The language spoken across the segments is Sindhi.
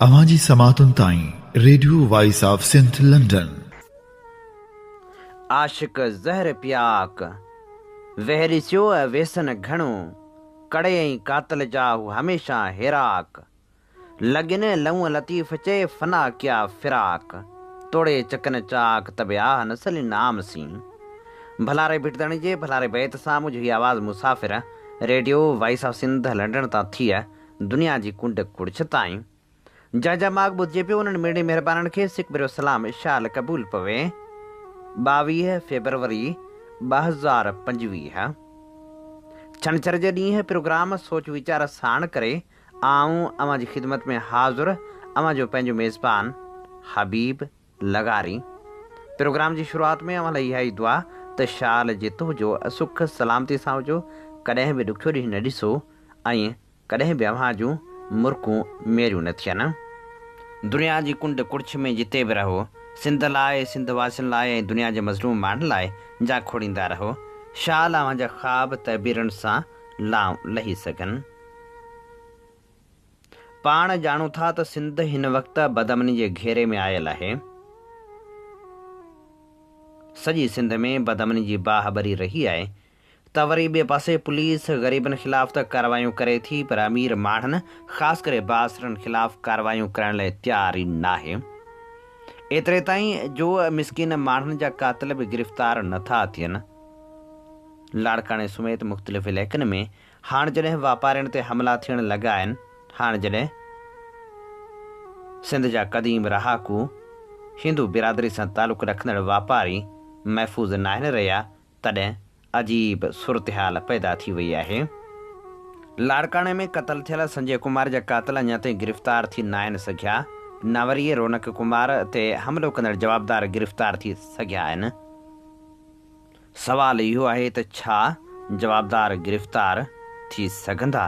اوهان جي سماعتن تائين radio voice of Sindh London. عاشق زهر پياڪ، وهه ڏسيو ۽ ويسن گهڻو، ڪڙي ۽ قاتل جا هو هميشه هيراڪ. لڳين لئون لطيف چئي، فنا ڪيا فراق، توڙي چڪن چاڪ، ته به آهه نه سلين عام سين. ڀلاري ڀٽ ڌڻي جي ڀلاري بيت سان منهنجو هي آواز مسافر، radio voice of Sindh London تان ٿي دنيا جي ڪنڊ ڪڙڇ تائين جا جا ماڳ ٻڌجي پيو انهن مڙني مهربانن کي سڪ ڀريو سلام شال قبول پوي 22 فيبروري 2025 ڇنڇر جي ڏينهن پروگرام سوچ ويچار ساڻ ڪري آئون اوهان جي خدمت ۾ حاضر اوهان جو پنهنجو ميزبان حبيب لغاري پروگرام جي شروعات ۾ اوهان لاء اها ئي دعا ته شال جت هجو سک سلامتي سان هجو ڪڏهن به ڏکيو ڏينهن نه ڏسو ۽ ڪڏهن به اوهان جون مرڪون ميريون نه ٿين. دنيا جي ڪنڊ ڪڙڇ ۾ جتي به رهو، سنڌ لاء، سنڌ واسين لاء ۽ دنيا جي مظلوم ماڻهن لاء جاکوڙيندا رهو. شال اوهان جا خواب تعبيرن سان لانء لهي سگهن. پاڻ ڄاڻون ٿا ته سنڌ هن وقت بدامني جي گهيري ۾ آيل آهي. سڄي سنڌ ۾ بدامني جي باهه ٻري رهي آهي. ته وري ٻئي پاسي پوليس غريبن خلاف ته ڪارروايون ڪري ٿي پر امير ماڻهن خاص ڪري بااثرن خلاف ڪارروايون ڪرڻ لاء تيار ئي ناهي. ايتري تائين جو مسڪين ماڻهن جا قاتل به گرفتار نه ٿا ٿين. لاڙڪاڻي سميت مختلف علائقن ۾ هاڻ جڏهن واپارين تي حملا ٿيڻ لڳا آهن، هاڻ جڏهن سنڌ جا قديم رهاڪو هندو برادري سان تعلق رکندڙ واپاري محفوظ ناهن رهيا تڏهن عجيب صورتحال پيدا ٿي وئي آهي. لاڙڪاڻي ۾ قتل ٿيل سنجي ڪمار جا قاتل اڃا تائين گرفتار ٿي ناهن سگهيا، نه وري رونق ڪمار تي حملو ڪندڙ جوابدار گرفتار ٿي سگهيا آهن. سوال اهو آهي ته ڇا جوابدار گرفتار ٿي سگهندا؟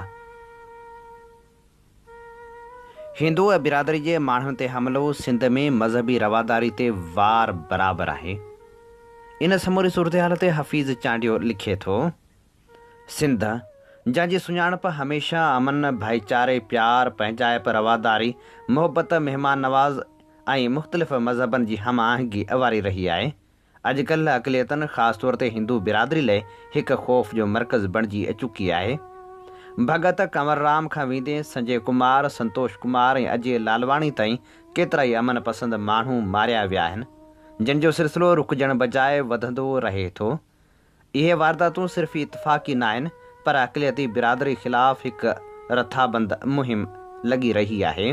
هندو برادري جي ماڻهن تي حملو سنڌ ۾ مذهبي رواداري تي وار برابر آهي. ان سموري صورتحال تي حفيظ چانڊيو لکي ٿو، سنڌ، جنهن جي سڃاڻپ هميشه امن، ڀائيچاري، پيار، پنهنجائپ، رواداري، محبت، مهمان نواز ۽ مختلف مذهبن جي هم آهنگي واري رهي آهي، اڄڪلهه اقليتن خاص طور تي هندو برادري لئه هڪ خوف جو مرڪز بڻجي چڪي آهي. ڀڳت ڪنور رام کان ويندي سنجي ڪمار، سنتوش ڪمار ۽ اجي لالواڻي تائين ڪيترائي امن پسند ماڻهو ماريا ويا آهن، جن جو سلسلو رڪجڻ بجاء وڌندو رهي ٿو. اهي وارداتون صرف اتفاقي ناهن پر اقليتي برادري خلاف هڪ رٿابند مهم لڳي رهي آهي،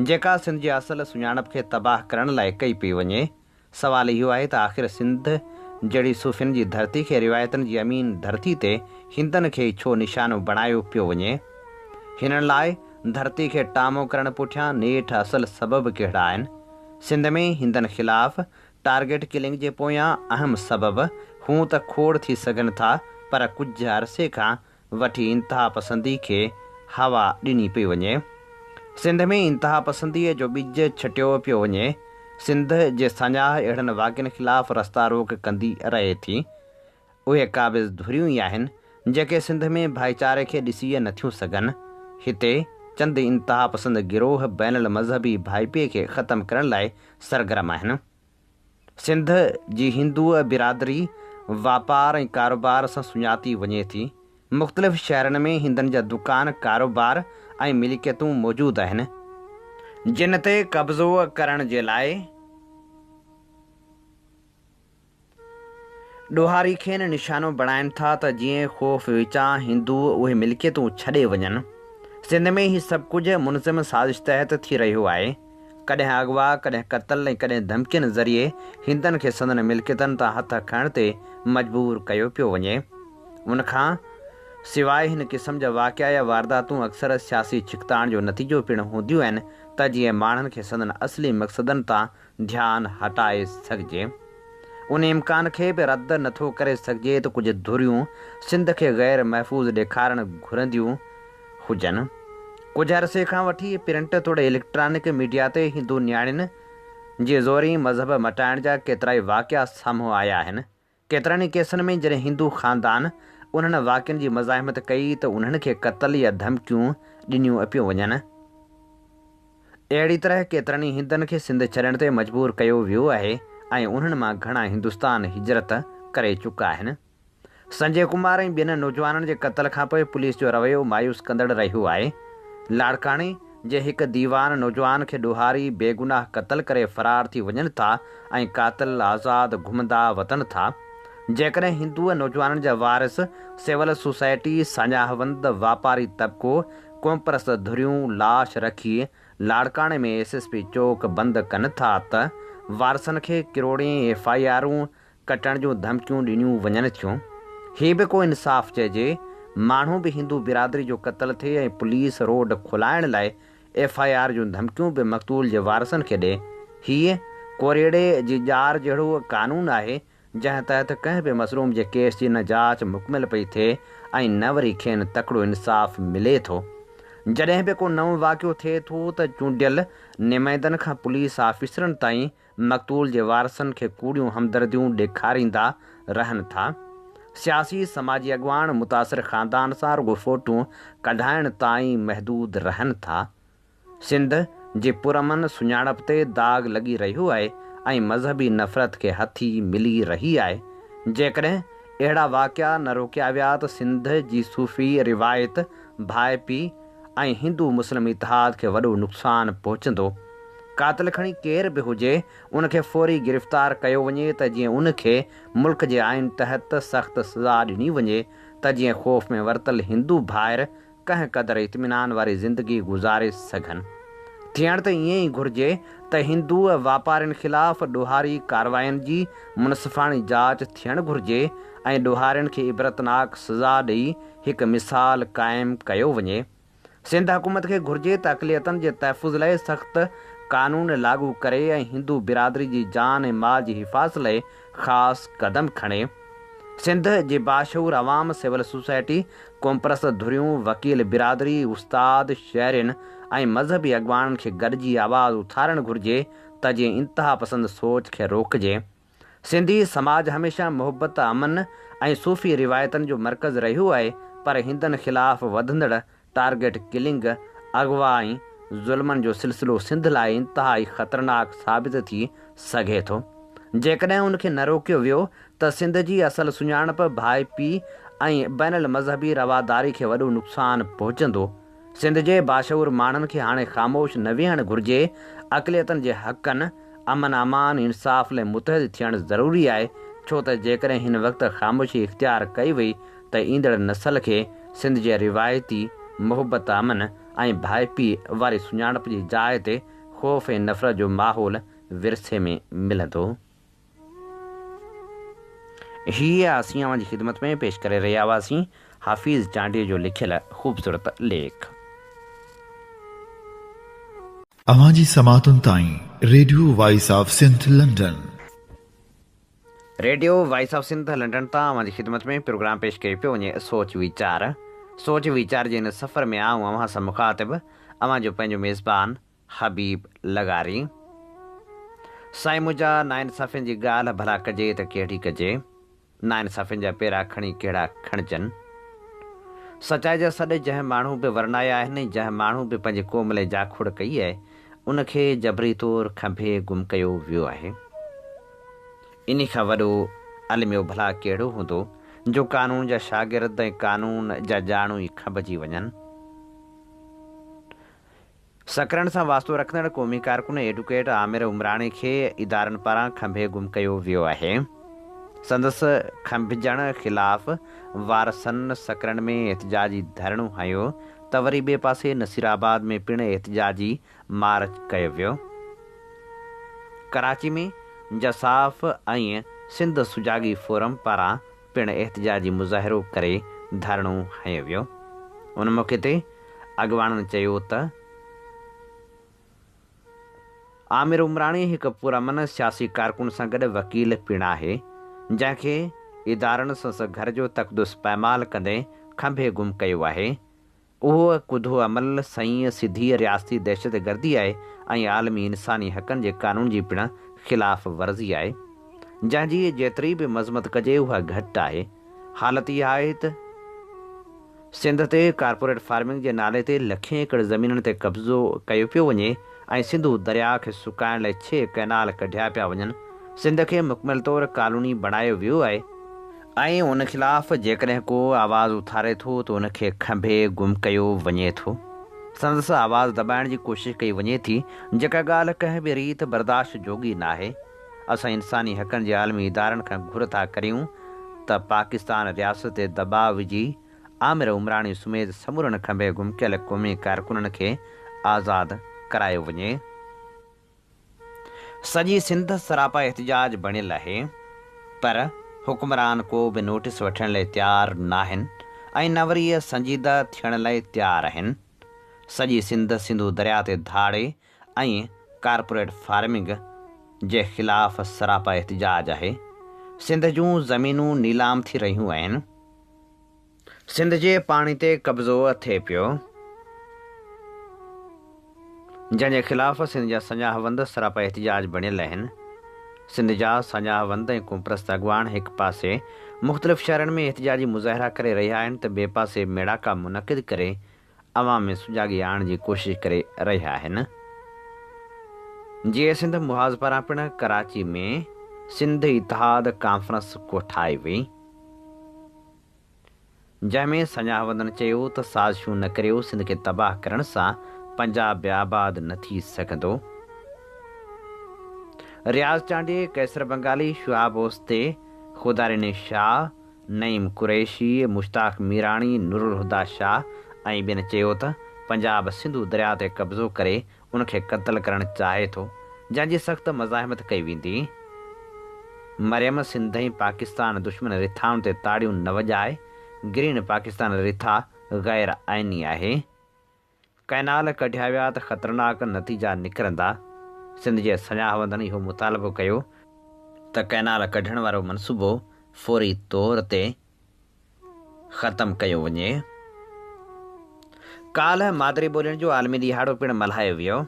جيڪا سنڌ جي اصل سڃاڻپ کي تباهه ڪرڻ لاء ڪئي پئي وڃي. سوال اهو آهي ته آخر سنڌ جهڙي صوفين جي ڌرتي کي روايتن جي امين ڌرتي تي هندن کي ئي ڇو نشانو بڻايو پيو وڃي؟ هنن لاء ڌرتي کي ٽامو ڪرڻ پٺيان نيٺ اصل سبب ڪهڙا آهن؟ سنڌ ۾ هندن خلاف ٽارگيٽ ڪلنگ جي پويان اهم سبب هون ته کوڙ ٿي سگهن ٿا پر ڪجهه عرصي کان وٺي انتهاپسندي کي هوا ڏني پئي وڃي. سنڌ ۾ انتهاپسنديء جو ٻج ڇٽيو پيو وڃي. سنڌ جي ساڃاهه اهڙن واقعن خلاف رستا روڪ ڪندي رهي ٿي. اهي قابض ڌريون ئي آهن، جيڪي سنڌ ۾ ڀائيچاري کي ڏسي نٿيون سگهن. هتي چند انتهاپسند گروهه بين المذهبي ڀائپي کي ختم ڪرڻ لاء سرگرم آهن. سنڌ جي هندو برادري واپار ۽ ڪاروبار سان سڃاتي وڃي ٿي. مختلف شهرن ۾ هندن جا دڪان، ڪاروبار ۽ ملڪيتون موجود آهن. جن تي قبضو ڪرڻ جي لاء ڏوهاري کين نشانو بڻائين ٿا ته جيئن خوف وچان هندو اهي ملڪيتون ڇڏي وڃن. سنڌ ۾ هي سڀ ڪجهه منظم سازش تحت ٿي رهيو آهي. ڪڏهن اغوا، ڪڏهن قتل ۽ ڪڏهن ڌمڪين ذريعي هندن کي سندن ملڪيتن تان هٿ کڻڻ تي مجبور ڪيو پيو وڃي. ان کان سواء هن قسم جا واقعا يا وارداتون اڪثر سياسي ڇڪتاڻ جو نتيجو پڻ هونديون آهن ته جيئن ماڻهن کي سندن اصلي مقصدن تان ڌيان هٽائي سگهجي. ان امڪان کي به رد نه ٿو ڪري سگهجي ته ڪجهه ڌريون سنڌ کي غير محفوظ ڏيکارڻ گهرنديون هجن. ڪجهه عرصي کان وٺي پرنٽ توڙي اليڪٽرانڪ ميڊيا تي هندو نياڻين جي زوري مذهب مٽائڻ جا ڪيترائي واقعا سامهون آيا آهن. ڪيترن ئي ڪيسن ۾ جڏهن هندو خاندان انهن واقعن جي مزاحمت ڪئي ته انهن کي قتل يا ڌمڪيون ڏنيون پيون وڃن. اهڙي طرح ڪيترن ئي هندن کي سنڌ ڇڏڻ تي مجبور ڪيو ويو آهي ۽ انهن مان گهڻا هندستان هجرت ڪري چڪا آهن. سنجي ڪمار ۽ ٻين نوجوانن جي قتل کانپوء پوليس جو رويو مايوس ڪندڙ رهيو آهي. لاڙڪاڻي جي هڪ ديوان نوجوان کي ڏوهاري بيگناهه قتل ڪري فرار ٿي وڃن ٿا ۽ قاتل آزاد گهمندا وتن ٿا. جيڪڏهن هندو نوجوانن جا وارث، سول سوسائٽي، ساڃاهه وند، واپاري طبقو، قومپرست ڌريون لاش رکي لاڙڪاڻي ۾ ايس ايس پي چوڪ بند ڪن ٿا ته وارثن کي ڪروڙين ايف I آرون ڪٽڻ جون ڌمڪيون ڏنيون وڃن ٿيون. هي به ڪو انصاف چئجي؟ ماڻهو به هندو برادري جو قتل ٿئي ۽ پوليس روڊ کولائڻ لاء ايف I R جون ڌمڪيون به مقتول جي وارثن کي ڏي. هي ڪوريئڙي جي ڄار جهڙو قانون آهي، جنهن تحت ڪنهن به مظلوم جي ڪيس جي نه جاچ مڪمل پئي ٿئي ۽ نه وري کين تڪڙو انصاف ملي ٿو. جڏهن به ڪو نئون واقعو ٿئي ٿو ته چونڊيل نمائندن کان پوليس آفيسرن تائين مقتول جي وارثن کي ڪوڙيون همدرديون ڏيکاريندا رهن ٿا. سياسي سماجي اڳواڻ متاثر خاندان سان رڳو فوٽو ڪڍائڻ تائين محدود رهن ٿا. سنڌ جي پرامن سڃاڻپ تي داغ لڳي رهيو آهي ۽ مذهبي نفرت کي هٿي ملي رهي آهي. جيڪڏهن اهڙا واقعا نه روڪيا ويا ته سنڌ جي صوفي روايت، ڀائپي ۽ هندو مسلم اتحاد کي وڏو نقصان پهچندو. قاتل کڻي ڪير به هجي ان کي فوري گرفتار ڪيو وڃي ته جيئن ان کي ملڪ جي آئين تحت سخت سزا ڏني وڃي ته جيئن خوف ۾ ورتل هندو ڀائر ڪنهن قدر اطمينان واري زندگي گذاري سگهن. ٿيڻ ته ائين ئي گهرجي ته هندو واپارين خلاف ڏوهاري ڪارواين جي منصفاڻي جاچ ٿيڻ گهرجي ۽ ڏوهارين کي عبرتناڪ سزا ڏئي هڪ مثال قائم ڪيو وڃي. سنڌ حڪومت کي گهرجي ته اقليتن جي تحفظ لاء سخت قانون لاڳو ڪري ۽ هندو برادري جي جان ۽ مال جي حفاظت لاء خاص قدم کڻي. سنڌ جي باشعور عوام، سول سوسائٽي، قومپرست ڌريون، وڪيل برادري، استاد، شهرين ۽ مذهبي اڳواڻن کي گڏجي آواز اٿارڻ گهرجي ته جيئن انتهاپسند سوچ کي روڪجي. سنڌي سماج هميشه محبت، امن ۽ صوفي روايتن جو مرڪز رهيو آهي پر هندن خلاف وڌندڙ ٽارگيٽ ڪلنگ، اغوا ۽ ظلمن جو سلسلو سنڌ لاء انتهائي خطرناڪ ثابت ٿي سگهي ٿو. جيڪڏهن ان کي نه روڪيو ويو ته سنڌ جي اصل سڃاڻپ، ڀائپي ۽ بين المذهبي رواداري کي وڏو نقصان پهچندو. سنڌ جي باشعور ماڻهن کي هاڻي خاموش نه ويهڻ گهرجي، اقليتن جي حقن، امن امان، انصاف لئه متحد ٿيڻ ضروري آهي، ڇو ته جيڪڏهن هن وقت خاموشي اختيار ڪئي وئي ته ايندڙ نسل کي سنڌ جي روايتي محبت، امن ۽ ڀائپي واري سڃاڻپ جي جاء تي خوف ۽ نفرت جو ماحول ورثي ۾ ملندو. هيء اسين اوهان جي خدمت ۾ پيش ڪري رهيا هئاسين حفيظ چانڊيي جو لکيل خوبصورت ليک. اوهان جي سماعتن تائين radio voice of Sindh London. Radio voice of Sindh London تان اوهان جي خدمت ۾ پروگرام پيش ڪيو پيو وڃي سوچ ويچار. سوچ ويچار جي هن سفر ۾ آئون اوهان سان مخاطب اوهان جو پنهنجو ميزبان حبيب لغاري، سائين منهنجا ناانصافين جي ڳالهه ڀلا ڪجي ته ڪهڙي ڪجي؟ ناانصافين جا پيرا کڻي ڪهڙا کڻجن؟ سچائي جا سڏ جنهن ماڻهو به ورنايا آهن ۽ جنهن ماڻهو به پنهنجي قوم لئه جاکوڙ ڪئي آهي، ان کي جبري طور کنڀي گم ڪيو ويو آهي. انهي کان وڏو الميو ڀلا ڪهڙو هوندو جو قانون جا شاگرد ۽ قانون جا ڄاڻو ئي کنڀجي وڃن؟ سڪرنڊ سان واسطو رکندڙ قومي ڪارڪن ايڊوڪيٽ عامر عمراڻي کي ادارن پاران کنڀي گم ڪيو ويو آهي. سندس کنڀجڻ خلاف وارثن سڪرنڊ ۾ احتجاجي ڌرڻو هنيو ته وري ٻئي پاسي نصيرآباد ۾ پڻ احتجاجي مارچ ڪيو ويو. ڪراچي ۾ جساف ۽ سنڌ سجاڳي فورم پاران پڻ احتجاجي مظاهرو ڪري ڌرڻو هنيو ويو. ان موقعي تي اڳواڻن چيو ته عامر عمراڻي هڪ پرامن سياسي ڪارڪن سان گڏ وڪيل پڻ آهي، جنهن کي ادارن سندس گهر جو تقدس پائمال ڪندي کنڀي گم ڪيو آهي. اهو ڪڌو عمل سنئين سڌي رياستي دهشتگردي آهي ۽ عالمي انساني حقن جي قانون جي پڻ خلاف ورزي آهي، جنهن جي جيتري به مذمت ڪجي اها گهٽ آهي. حالت اها آهي ته سنڌ تي ڪارپوريٽ فارمنگ جي نالي تي لکين ايڪڙ زمينن تي قبضو ڪيو پيو وڃي ۽ سنڌو درياء کي سڪائڻ لاء ڇهه ڪئنال ڪڍيا پيا وڃن. سنڌ کي مڪمل طور ڪالوني بڻايو ويو آهي. ۽ ان خلاف جيڪڏهن ڪو آواز اٿاري ٿو ته ان کي کنڀي گم ڪيو وڃي ٿو. سندس آواز دٻائڻ جي ڪوشش ڪئي وڃي ٿي، جيڪا ڳالهه ڪنهن به ريت برداشت جوڳي ناهي. اسان انساني حقن جي عالمي ادارن کان گهر ٿا ڪريون ته پاڪستان رياست تي دٻاء وجهي عامر عمراڻي سميت سمورن کنڀي گم ڪيل قومي ڪارڪنن کي آزاد ڪرايو وڃي. سڄي سنڌ سراپا احتجاج بڻيل آهي پر حڪمران ڪو به نوٽيس وٺڻ لاء تيار ناهن ۽ نه وري سنجيده ٿيڻ لاء تيار آهن. سڄي سنڌ سنڌو درياء تي ڌاڙي ۽ ڪارپوريٽ فارمنگ جي خلاف سراپا احتجاج آهي. سنڌ جون زمينون نيلام ٿي رهيون آهن. سنڌ جي پاڻي تي قبضو ٿئي پيو. جنهن جي خلاف سنڌ جا سڃاهه وند سراپا احتجاج بڻيل آهن. سنڌ جا سڃاهه وند ۽ قومپرست اڳواڻ هڪ پاسي مختلف شهرن ۾ احتجاجي مظاهرا ڪري رهيا آهن ته ٻئي پاسي ميڙاڪا منعقد ڪري عوام ۾ سجاڳي آڻڻ جي ڪوشش ڪري رهيا آهن. جيئي سنڌ محاذ پاران پڻ ڪراچي ۾ سنڌ اتحاد ڪانفرنس ڪوٺائي وئي، جنهن ۾ سڃاهه وندن چيو ته سازشون نه ڪريو، سنڌ کي تباهه ڪرڻ سان پنجاب به آباد نه ٿي سگهندو. رياض چانڊيي، قيصر بنگالي، شهاب اوستي، خداريني شاهه، نعيم قريشي، مشتاق ميراڻي، نورالهديٰ شاهه ۽ ٻين چيو ته پنجاب سنڌو درياء تي قبضو ڪري ان کي قتل ڪرڻ چاهي ٿو، جنهن جي سخت مزاحمت ڪئي ويندي. مريم سنڌ ۽ پاڪستان دشمن رٿائن تي تاڙيون نه وڄائي، گرين پاڪستان رٿا غير آئيني آهي. ڪئنال ڪڍيا ويا ته خطرناڪ نتيجا نڪرندا، سنڌ جي سڃاهوندن اهو مطالبو ڪيو ته ڪئنال ڪڍڻ وارو منصوبو فوري طور تي ختم ڪيو وڃي. ڪالهه مادري ٻولين جو عالمي ڏهاڙو پڻ ملهايو ويو.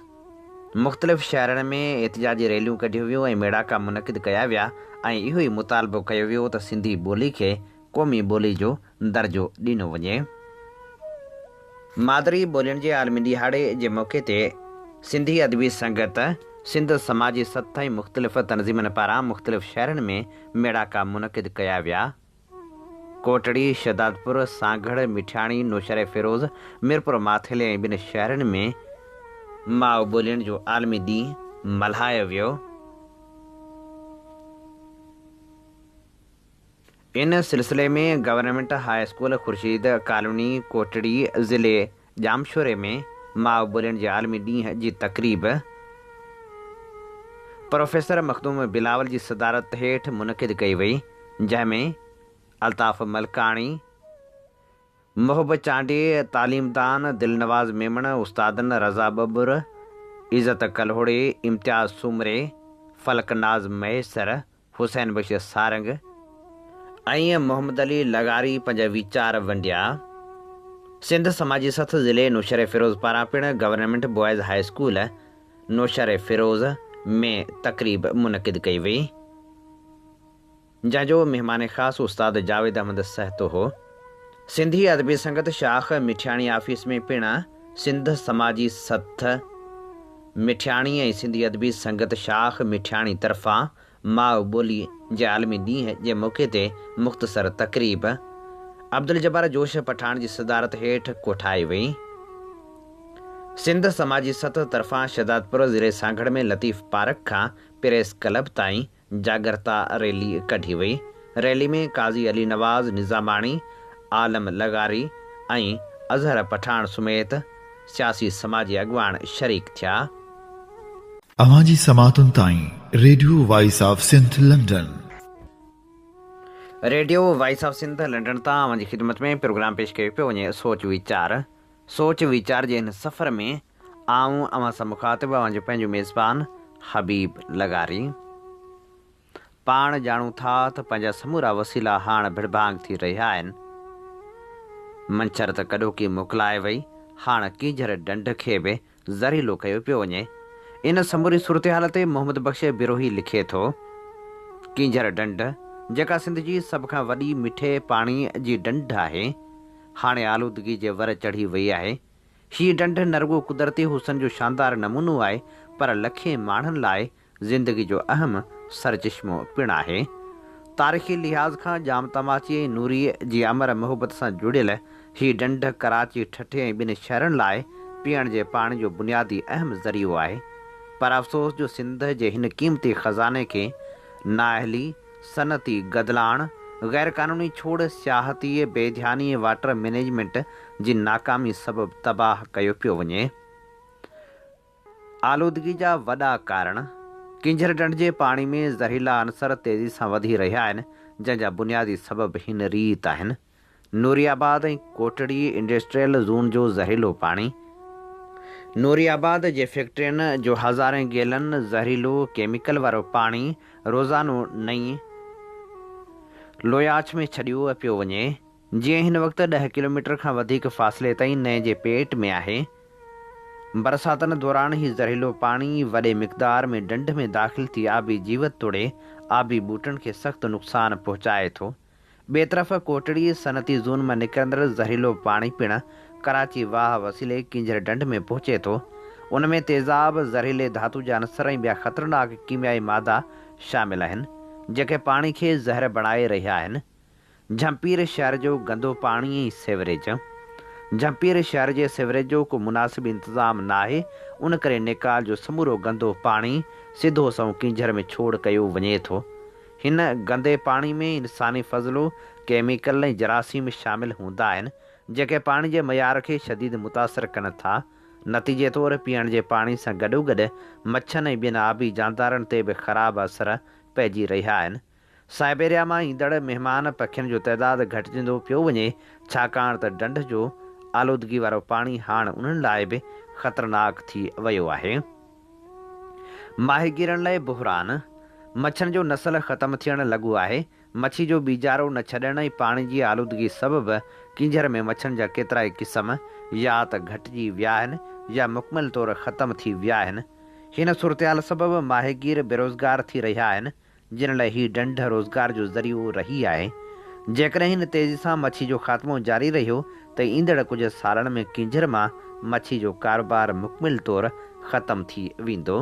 مختلف شهرن ۾ احتجاجي ريليون ڪڍيون ويون ۽ ميڙاڪا منعقد ڪيا ويا ۽ اهو ئي مطالبو ڪيو ويو ته سنڌي ٻولي کي قومي ٻولي جو درجو ڏنو وڃي. مادري ٻولين جي عالمي ڏهاڙي جي موقعي تي سنڌي ادبي سنگت، سنڌ سماجي سٿ ۽ مختلف تنظيمن پاران مختلف شهرن ۾ ميڙاڪا منعقد ڪيا ويا. ڪوٽڙي، شهدادپور، سانگهڙ، مٺياڻي، نوشهريفيروز، ميرپور ماٿيلي ۽ ٻين شهرن ۾ ماء ٻولين جو عالمي ڏينهن ملهايو ويو. ان سلسلي ۾ government high school Khurshid colony Kotri ضلعي ڄامشوري ۾ ماء ٻولين جي عالمي ڏينهن جي تقريب پروفيسر مخدوم بلاول جي صدارت هيٺ منعقد ڪئي وئي جنهن ۾ الطاف ملڪاڻي، محب چانڊيي، تعليمدان دلنواز ميمڻ، استادن رضا ٻٻر، عزت ڪلهوڙي، امتياز سومري، فلڪ ناز مهيسر، حسين بخش سارنگ ۽ محمد علي لغاري پنهنجا ويچار ونڊيا. سنڌ سماجي سٿ ضلعي نوشهريفيروز پاران پڻ government boys high school Naushahro Feroze ۾ تقريب منعقد ڪئي وئي. جنهن جو مهمان خاص استاد جاويد احمد سهتو هو. سنڌي ادبي سنگت شاخ مٺياڻي آفيس ۾ پڻ سنڌ سماجي سٿ مٺياڻي ۽ سنڌي ادبي سنگت شاخ مٺياڻي طرفان ماء ٻولي جي عالمي ڏينهن جي موقعي تي مختصر تقريب عبدالجبار جوش پٺاڻ جي صدارت هيٺ ڪوٺائي وئي. سنڌ سماجي سٿ طرفان شهدادپور ضلعي سانگهڙ ۾ لطيف پارڪ کان پريس ڪلب تائين جاڳرتا ريلي ڪڍي وئي. ريلي ۾ قاضي علي نواز نظاماڻي، عالم لغاري ۽ اظهر پٺاڻ سميت سياسي سماجي اڳواڻ شريڪ ٿيا. اوهان جي سماعتن تائين radio voice of Sindh London. Radio voice of Sindh London تان اوهان جي خدمت ۾ پروگرام پيش ڪيو پيو وڃي سوچ ويچار سوچ ويچار جي هن سفر ۾ آئون اوهان سان مخاطب اوهان جو پنهنجو ميزبان حبيب لغاري. پاڻ ڄاڻون ٿا ته پنهنجا سمورا وسيلا هاڻ ڀڙڀانگ ٿي رهيا آهن. منڇر ته ڪڏهوڪي موڪلائي وئي، هاڻ ڪينجهر ڍنڍ کي به زهريلو ڪيو پيو وڃي. ان سموري صورتحال تي محمد بخش بروهي لکي ٿو، ڪينجهر ڍنڍ، جيڪا سنڌ جي سڀ کان وڏي مٺي پاڻي جي ڍنڍ آهي، هاڻي آلودگي جي ور چڙهي وئي آهي. هيء ڍنڍ نه رڳو قدرتي حسن جو شاندار نمونو آهي، پر لکين ماڻهن لاء زندگي جو اهم سرچشمو پڻ آهي. تاريخي لحاظ کان ڄام تماچي ۽ نوريء جي امر محبت سان جڙيل هي ڍنڍ ڪراچي، ٺٽي ۽ ٻين شهرن لاء پيئڻ جي پاڻي جو بنيادي اهم ذريعو آهي. پر افسوس جو سنڌ جي هن قيمتي خزاني کي نااهلي، صنعتي گدلاڻ، غيرقانوني ڇوڙ، سياحتي بي ڌياني ۽ واٽر مئنيجمينٽ جي ناڪامي سبب تباهه ڪيو پيو وڃي. آلودگي جا وڏا ڪارڻ، ڪينجهر ڍنڍ جي پاڻي ۾ زهريلا عنصر تيزي سان وڌي رهيا آهن، جنهن جا بنيادي سبب هن ريت آهن، نوري آباد ۽ ڪوٽڙي انڊسٽريل زون جو زهريلو پاڻي، نوري آباد جي فيڪٽرين جو هزارين گيلن زهريلو ڪيميڪل وارو پاڻي روزانو نئين لوياڇ ۾ ڇڏيو پيو وڃي، جيئن هن وقت ڏهه ڪلوميٽر کان وڌيڪ فاصلي تائين نئين جي پيٽ ۾ آهي. برساتن دوران هي زهريلو پاڻي وڏي مقدار ۾ ڍنڍ ۾ داخل ٿي آبي جيوت توڙي آبي ٻوٽن کي سخت نقصان پهچائي ٿو. ٻئي طرف ڪوٽڙي صنعتي زون مان نڪرندڙ زهريلو پاڻي پڻ ڪراچي واهه وسيلي ڪينجهر ڍنڍ ۾ پهچي ٿو. ان ۾ تيزاب، زهريلي ڌاتو جا عنصر ۽ ٻيا خطرناڪ ڪيميائي مادا شامل آهن، جيڪي پاڻي کي زهر بڻائي رهيا آهن. جهمپير شهر جو گندو پاڻي ۽ سيوريج، جهمپير شهر جي سيوريج جو ڪو مناسب انتظام ناهي، ان ڪري نيڪال جو سمورو گندو پاڻي سڌو سنئون ڪينجهر ۾ ڇوڙ ڪيو وڃي ٿو. هن گندي پاڻي ۾ انساني فضلو، ڪيميڪل ۽ جراثيم شامل هوندا آهن، جيڪي پاڻي جي معيار کي شديد متاثر ڪن ٿا. نتيجي طور پيئڻ جي پاڻي سان گڏوگڏ مڇن ۽ ٻين آبي جاندارن تي به خراب اثر پئجي رهيا آهن. سائبيريا مان ايندڙ مهمان پکين جو تعداد گهٽجندو پيو وڃي، ڇاڪاڻ ته ڍنڍ جو آلودگي وارو پاڻي هاڻ انهن لاء به خطرناڪ ٿي ويو آهي. ماهيگيرن لاء بحران، مڇن جو نسل ختم ٿيڻ لڳو آهي، مڇي جو ٻيجارو نه ڇڏڻ ۽ پاڻي جي آلودگي سبب ڪينجهر ۾ مڇن جا ڪيترائي قسم يا ته گهٽجي ويا آهن يا مڪمل طور ختم ٿي ويا آهن. هن صورتحال سبب ماهيگير بيروزگار ٿي رهيا آهن، جن لاء هي ڍنڍ روزگار جو ذريعو رهي آهي. جيڪڏهن هن تيزي سان مڇي جو خاتمو جاري رهيو ته ايندڙ ڪجهه سالن ۾ ڪينجهر مان مڇي جو ڪاروبار مڪمل طور ختم ٿي ويندو.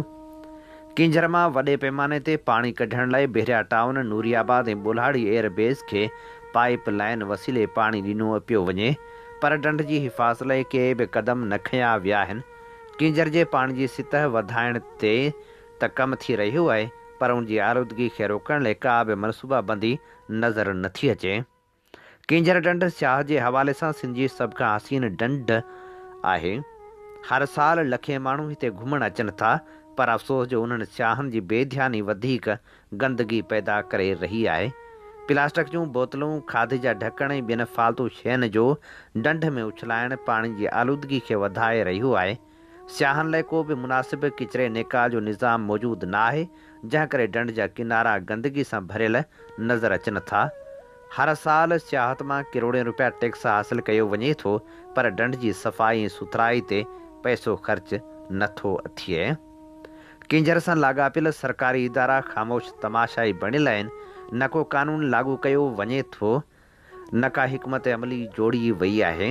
ڪينجهر مان وڏي پيماني تي پاڻي ڪڍڻ لاء Bahria town, Nooriabad ۽ Bolhari air base کي پائيپ لائين وسيلي پاڻي ڏنو پيو وڃي پر ڍنڍ جي حفاظت لاء ڪي به قدم نه کنيا ويا آهن. ڪينجهر جي پاڻي جي سطح وڌائڻ تي ته ڪم ٿي رهيو آهي پر ان جي آلودگي کي روڪڻ لاء ڪا به منصوبابندي نظر نٿي اچي. ڪينجهر ڍنڍ سياحت جي حوالي سان سنڌ جي سڀ کان حسين ڍنڍ آهي. هر سال لکين ماڻهو هتي گهمڻ اچن ٿا پر افسوس جو انهن سياحن جي بي ڌياني وڌيڪ گندگي پيدا ڪري رهي آهي. پلاسٽڪ جون بوتلون، کاڌي جا ڍڪڻ ۽ ٻين فالتو شين جو ڍنڍ ۾ اڇلائڻ پاڻي جي آلودگي کي وڌائي رهيو آهي. سياحن لاء ڪو به مناسب ڪچري نيڪال جو نظام موجود نه آهي، جنهن ڪري ڍنڍ جا ڪنارا گندگي سان ڀريل نظر اچن ٿا. هر سال سياحت مان ڪروڙين روپيا ٽيڪس حاصل ڪيو وڃي ٿو، پر ڍنڍ جي صفائي ۽ سٿرائي تي پئسو خرچ نه ٿو ٿئي. ڪينجهر سان لاڳاپيل سرڪاري ادارا خاموش تماشائي بڻيل آهن، نه ڪو قانون لاڳو ڪيو وڃي ٿو، نه ڪا حڪمت عملي جوڙي وئي آهي.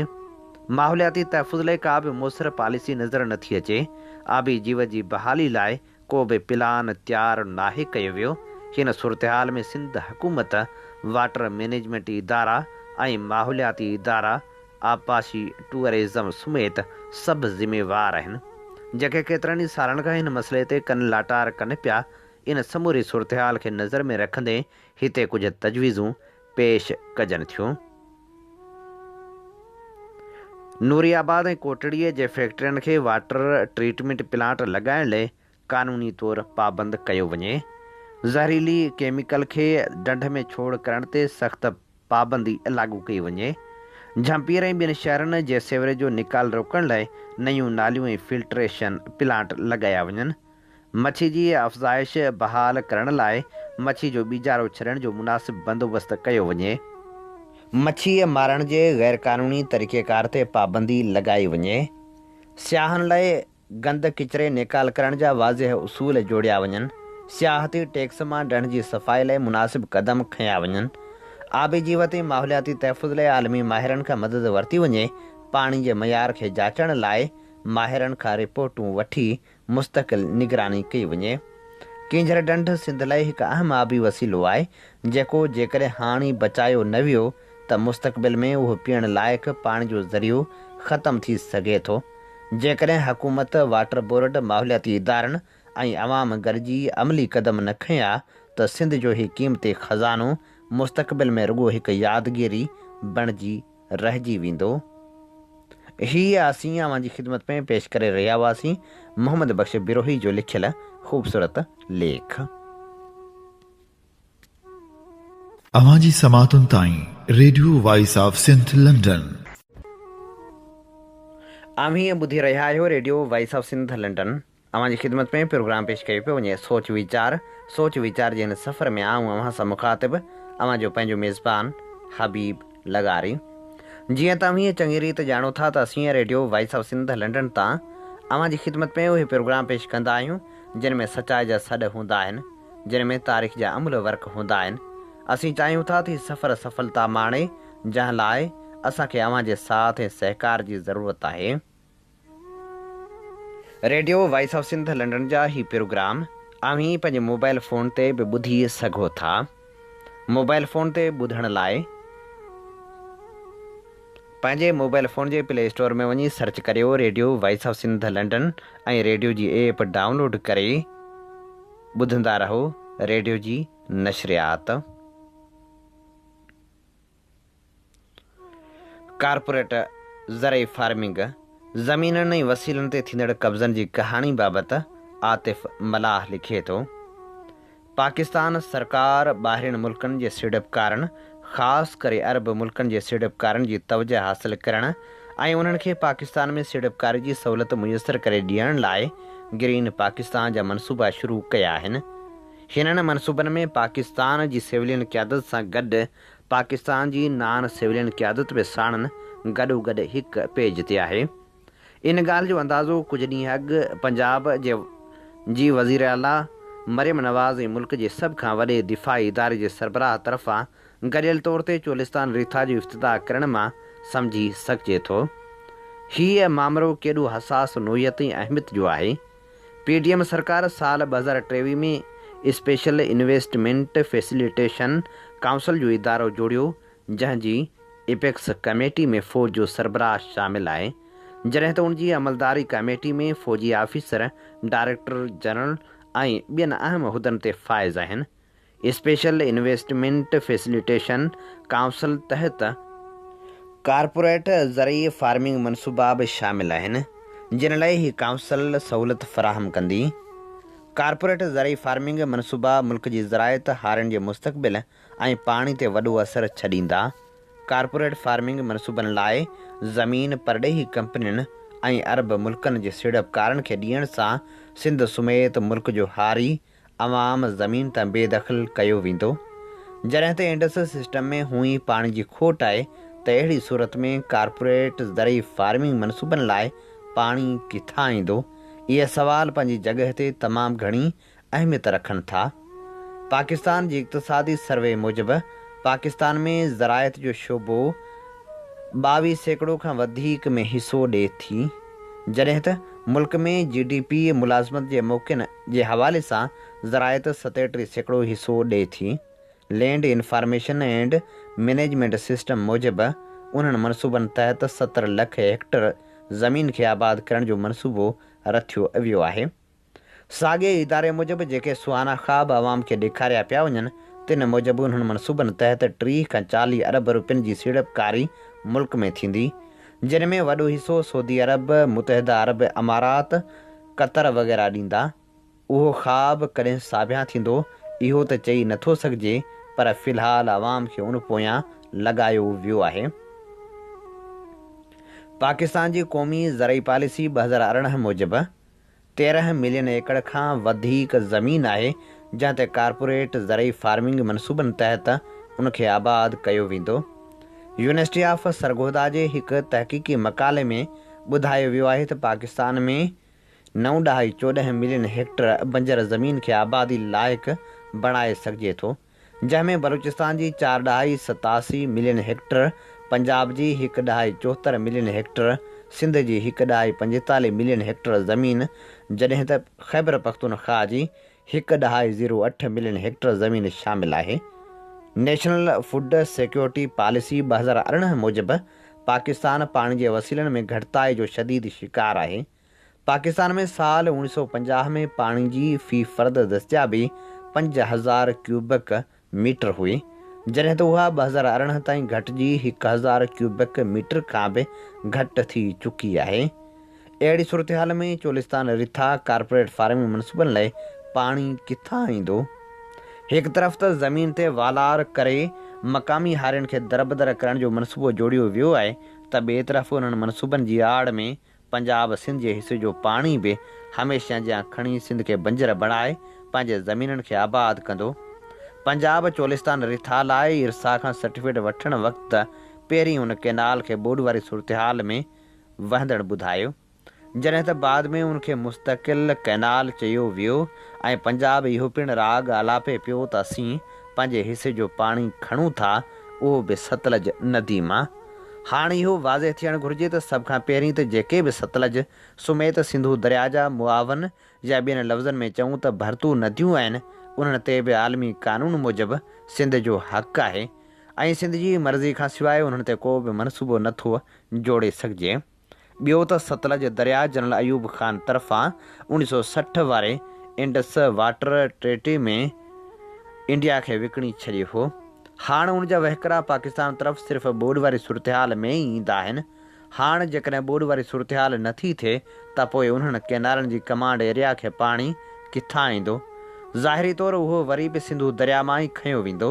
ماحولياتي تحفظ لاء ڪا به موثر پاليسي نظر نٿي اچي. آبي جيوت جي بحالي لاء ڪو به پلان تيار ناهي ڪيو ويو. هن صورتحال ۾ سنڌ حڪومت، واٽر مئنيجمينٽ ادارا ۽ ماحولياتي ادارا، آبپاشي، ٽوئرزم سميت سڀ ذميوار آهن. جيڪي ڪيترن ئي سالن کان هن مسئلي تي ڪن لاٽار ڪن پيا. ان سموري صورتحال کي نظر ۾ رکندي هتي ڪجهه تجويزون پيش ڪجن ٿيون. نوري آباد ۽ ڪوٽڙيء جي فيڪٽرين کي واٽر ٽريٽمينٽ پلانٽ لڳائڻ لئي قانوني طور پابند ڪيو وڃي. زهريلي ڪيميڪل کي ڍنڍ ۾ ڇوڙ ڪرڻ تي سخت پابندي لاڳو ڪئي وڃي. جهمپير ۽ ٻين شهرن جي سيوريج جو نيڪال روڪڻ لئي نيون ناليون ۽ فلٽريشن پلانٽ لڳايا وڃن. مڇي جي افزائش بحال ڪرڻ لاء مڇي جو ٻيجارو ڇڏڻ جو مناسب بندوبست ڪيو وڃي. مڇي مارڻ جي غيرقانوني طريقيڪار تي پابندي لڳائي وڃي. سياحن لاء گند ڪچري نيڪال ڪرڻ جا واضح اصول جوڙيا وڃن. سياحتي ٽيڪس مان ڍنڍ جي صفائي لاء مناسب قدم کنيا وڃن. آبي جيوت ۽ ماحولياتي تحفظ لاء عالمي ماهرن کان مدد ورتي وڃي. پاڻي جي معيار کي جاچڻ لاء ماهرن کان رپورٽون وٺي مستقل نگراني ڪئي وڃي. ڪينجهر ڍنڍ سنڌ لاء هڪ اهم آبي وسيلو آهي، جيڪو جيڪڏهن هاڻ ئي بچايو نه ويو ته مستقبل ۾ اهو پيئڻ لائق پاڻي جو ذريعو ختم ٿي سگهي ٿو. جيڪڏهن حڪومت، واٽر بورڊ، ماحولياتي ادارن ۽ عوام گڏجي عملي قدم نه کنيا ته سنڌ جو هي قيمتي خزانو مستقبل ۾ رڳو هڪ يادگيري بڻجي رهجي ويندو. هي اسين اوهان جي خدمت ۾ پيش ڪري رهيا هئاسين محمد بخش بروهي جو لکيل خوبصورت ليک. اوهان جي سماعتن تائين radio voice of Sindh London. اوهين ٻڌي رهيا آهيو radio voice of Sindh London. اوهان جي خدمت ۾ پروگرام پيش ڪيو پيو وڃي سوچ ويچار سوچ ويچار جي هن سفر ۾ آئون اوهان سان مخاطب اوهان جو پنهنجو ميزبان حبيب لغاري جيئن ته اوهين چڱي ريت ڄاڻو ٿا ته اسين radio voice of Sindh London تان اوهان جي خدمت ۾ اهي پروگرام پيش ڪندا آهيون جن ۾ سچائي جا سڏ هوندا آهن جن ۾ تاريخ جا املهه ورق هوندا آهن اسين چاهيون ٿا ته هي سفر سڦلتا ماڻي جنهن لاء اسان کي اوهان جي ساٿ ۽ سهڪار جي ضرورت آهي. Radio voice of Sindh London جا هي پروگرام اوهين پنهنجي موبائل فون تي به ٻڌي سگهو ٿا. موبائل فون تي ٻڌڻ لاء پنهنجي موبائل فون جي پلي اسٽور ۾ وڃي سرچ ڪريو radio voice of Sindh London ۽ radio جي ايپ ڊائونلوڊ ڪري ٻڌندا رهو ريڊيو جي نشريات. ڪارپوريٽ زرعي فارمنگ زمينن ۽ وسيلن تي ٿيندڙ قبضن جي ڪهاڻي بابت عاطف ملاح لکي ٿو، پاڪستان سرڪار ٻاهرين ملڪن جي سيڙپڪارن خاص ڪري عرب ملڪن جي سيڙپڪارن جي توجهه حاصل ڪرڻ ۽ انهن کي پاڪستان ۾ سيڙپڪاري جي سهولت ميسر ڪري ڏيڻ لاء گرين پاڪستان جا منصوبا شروع ڪيا آهن. هنن منصوبن ۾ پاڪستان جي سولين قيادت سان گڏ پاڪستان جي نان سولين قيادت به ساڻن گڏوگڏ هڪ پيج تي آهي. ان ڳالهه جو اندازو ڪجهه ڏينهن اڳ پنجاب جي جي وزيراعليٰ مريم نواز ۽ ملڪ جي سڀ کان وڏي دفاعي اداري جي سربراهه طرفان گڏيل طور تي چولستان رٿا جو افتتاح ڪرڻ مان سمجهي سگهجي ٿو. هيء مامرو ڪيڏو حساس نوعيت ۽ اهميت جو آهي. پي ڊي ايم سرڪار سال 2023 ۾ اسپيشل انويسٽمينٽ فيسليٽيشن ڪائونسل جو ادارو جوڙيو جنهن جي ايپڪس ڪميٽي ۾ فوج جو سربراهه شامل آهي جڏهن ته ان جي عملداري ڪميٽي ۾ فوجي آفيسر، ڊائريڪٽر جنرل ۽ ٻين اهم عهدن تي فائز آهن. اسپيشل انويسٽمينٽ فيسليٽيشن ڪائونسل تحت ڪارپوريٽ زرعي فارمنگ منصوبا به شامل آهن، جن لاء هي ڪائونسل سهولت فراهم ڪندي. ڪارپوريٽ زرعي فارمنگ منصوبا ملڪ جي زراعت، هارين جي مستقبل ۽ پاڻي تي وڏو اثر ڇڏيندا. ڪارپوريٽ فارمنگ منصوبن لاء زمين پرڏيهي ڪمپنين ۽ عرب ملڪن جي سيڙپڪارن کي ڏيڻ سان سنڌ سميت ملڪ جو هاري عوام زمين تان بي دخل ڪيو ويندو. جڏهن ته انڊس سسٽم ۾ هونئن ئي پاڻي جي کوٽ آهي ته اهڙي صورت ۾ ڪارپوريٽ زرعي فارمنگ منصوبن لاء پاڻي ڪٿان ايندو؟ اهي سوال پنهنجي جڳهه تي تمام گهڻي اهميت رکن ٿا. پاڪستان جي اقتصادي سروي موجب پاڪستان ۾ زراعت جو شعبو 22% کان وڌيڪ ۾ حصو ڏئي ٿي جڏهن ته ملڪ ۾ جي ڊي پي ملازمت جي موقعن جي حوالي سان زراعت 37% حصو ڏئي ٿي. Land information and management system موجب انهن منصوبن تحت 70 لک هيڪٽر زمين کي آباد ڪرڻ جو منصوبو رٿيو ويو آهي. ساڳئي اداري موجب جيڪي سهانا خواب عوام کي ڏيکاريا پيا وڃن تن موجب انهن منصوبن تحت 30 کان 40 ارب روپين جي سيڙپڪاري ملڪ ۾ ٿيندي جن ۾ وڏو حصو سعودي عرب، متحده عرب امارات، قطر وغيره ڏيندا. اهو خواب ڪڏهن ساڀيان ٿيندو اهو ته چئي نٿو سگهجي پر في الحال عوام کي ان پويان لڳايو ويو آهي. پاڪستان جي قومي زرعي پاليسي 2018 موجب 13 ملين ايڪڙ کان وڌيڪ زمين آهي جنهن تي ڪارپوريٽ زرعي فارمنگ منصوبن تحت ان کي آباد ڪيو ويندو. يونيورسٽي آف سرگوڌا جي هڪ تحقيقي مقالي ۾ ٻڌايو ويو آهي ته پاڪستان ۾ نو ڏهائي 14 ملين هيڪٽر بنجر زمين کي آبادي لائق بڻائي سگهجي ٿو جنهن ۾ بلوچستان جي چار ڏهائي 87 ملين هيڪٽر پنجاب جي هڪ ڏهائي چوهتر ملين هيڪٽر، سنڌ جي هڪ ڏهائي پنجيتاليهه ملين هيڪٽر زمين جڏهن ته خيبرپختونخواهه جي هڪ ڏهائي زيرو اٺ ملين هيڪٽر زمين شامل آهي. نيشنل فوڊ سيڪيورٽي پاليسي 2018 موجب پاڪستان پاڻي جي وسيلن ۾ گهٽتائي جو شديد شڪار آهي. پاڪستان ۾ سال 1950 ۾ پاڻي جي في فرد دستيابي 5000 ڪيوبڪ ميٽر هئي، جڏهن ته اها 2018 تائين گهٽجي 1000 ڪيوبڪ ميٽر کان به گهٽ ٿي چڪي آهي. اهڙي صورتحال ۾ چولستان رٿا ڪارپوريٽ فارمنگ منصوبن لاء پاڻي ڪٿان ايندو؟ هڪ طرف ته زمين تي والار ڪري مقامي هارين کي دربدر ڪرڻ جو منصوبو جوڙيو ويو آهي ته ٻئي طرف انهن منصوبن جي آڙ ۾ پنجاب سنڌ جي حصي جو پاڻي به هميشه جيان کڻي سنڌ کي بنجر بڻائي پنهنجي زمينن کي آباد ڪندو. پنجاب چولستان رٿا لاء ارسا کان سرٽيفڪيٽ وٺڻ وقت پهرين ان ڪئنال کي ٻوڏ واري صورتحال ۾ وهندڙ ٻڌايو، جڏهن ته بعد ۾ ان کي مستقل ڪئنال چيو ويو ۽ پنجاب اهو پڻ راڳ آلاپي پيو ته اسين پنهنجي حصي جو پاڻي کڻون ٿا اهو به ستلج ندي مان. هاڻ اهو واضح ٿيڻ گهرجي ته سڀ کان پهرين ته جيڪي به ستلج سميت سنڌو درياء جا معاون يا ٻين لفظن ۾ چئون ته ڀرتو نديون آهن انهن تي به عالمي قانون موجب سنڌ جو حق آهي ۽ سنڌ جي مرضي کان سواء انهن تي ڪو به منصوبو نه ٿو جوڙي سگهجي. ٻيو ته ستلج درياء جنرل ايوب خان طرفان 1960 واري انڊس واٽر ٽريٽي ۾ انڊيا کي وڪڻي ڇڏيو هو. هاڻ ان جا وهڪرا پاڪستان طرف صرف ٻوڏ واري صورتحال ۾ ئي ايندا آهن. هاڻ جيڪڏهن ٻوڏ واري صورتحال نه ٿي ٿئي ته پوء انهن ڪئنالن جي ڪمانڊ ايريا کي پاڻي ڪٿان ايندو؟ ظاهري طور اهو وري به سنڌو درياء مان ئي کنيو ويندو.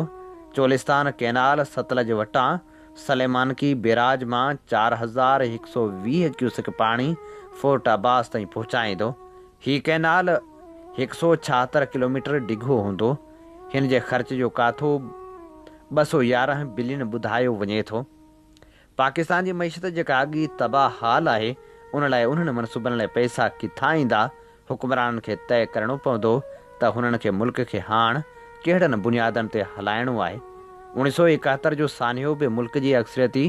چولستان ڪئنال ستلج وٽان سليمانڪي بيراج مان 4120 ڪيوسڪ پاڻي فورٽ عباس تائين پهچائيندو. هي ڪئنال هڪ سئو ڇاهتر ڪلوميٽر ڊگهو هوندو. هن جي خرچ جو ڪاٿو 211 بلين ٻڌايو وڃي ٿو. پاڪستان جي معيشت جيڪا اڳ ئي تباهه حال آهي، ان لاء انهن منصوبن لاء پئسا ڪٿان ايندا؟ حڪمرانن کي طئي ڪرڻو پوندو ته هنن کي ملڪ کي هاڻ ڪهڙن بنيادن تي هلائڻو آهي. 1971 جو سانحو به ملڪ جي اڪثريتي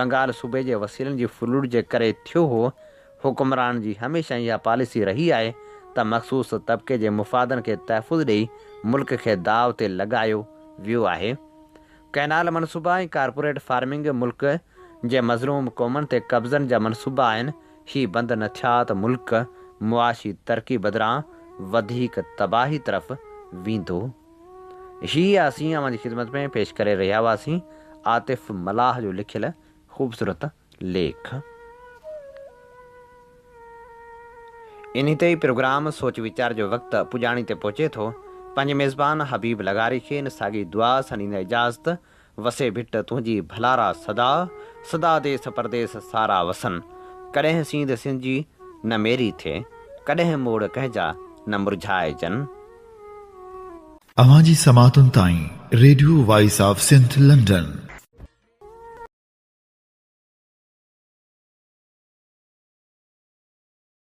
بنگال صوبي جي وسيلن جي ڦرلوٽ جي ڪري ٿيو هو. حڪمرانن جي هميشه اها پاليسي رهي آهي ته مخصوص طبقي جي مفادن کي تحفظ ڏئي ملڪ کي داء تي لڳايو ويو آهي. ڪئنال منصوبا ۽ ڪارپوريٽ فارمنگ ملڪ جي مظلوم قومن تي قبضن جا منصوبا آهن، هي بند نه ٿيا ته ملڪ معاشي ترقي بدران وڌيڪ تباهي طرف ويندو. هي اسين اوهان جي خدمت ۾ پيش ڪري رهيا هئاسين عاطف ملاح جو لکيل خوبصورت ليک. انهي تي ئي پروگرام سوچ ويچار جو وقت پڄاڻي تي پهچي ٿو. پنهنجي ميزبان حبيب لغاري کي ان ساڳي دعا سان ڏيندا اجازت، وسي ڀٽ تنهنجي ڀلارا سدا، سدا ديس پرديس سارا وسن. ڪڏهن سينڌ سنجي نه ميري ٿئي، ڪڏهن موڙ ڪنهن جا نه مرجهائجن. اوهان جي سماعتن تائين radio voice of Sindh London.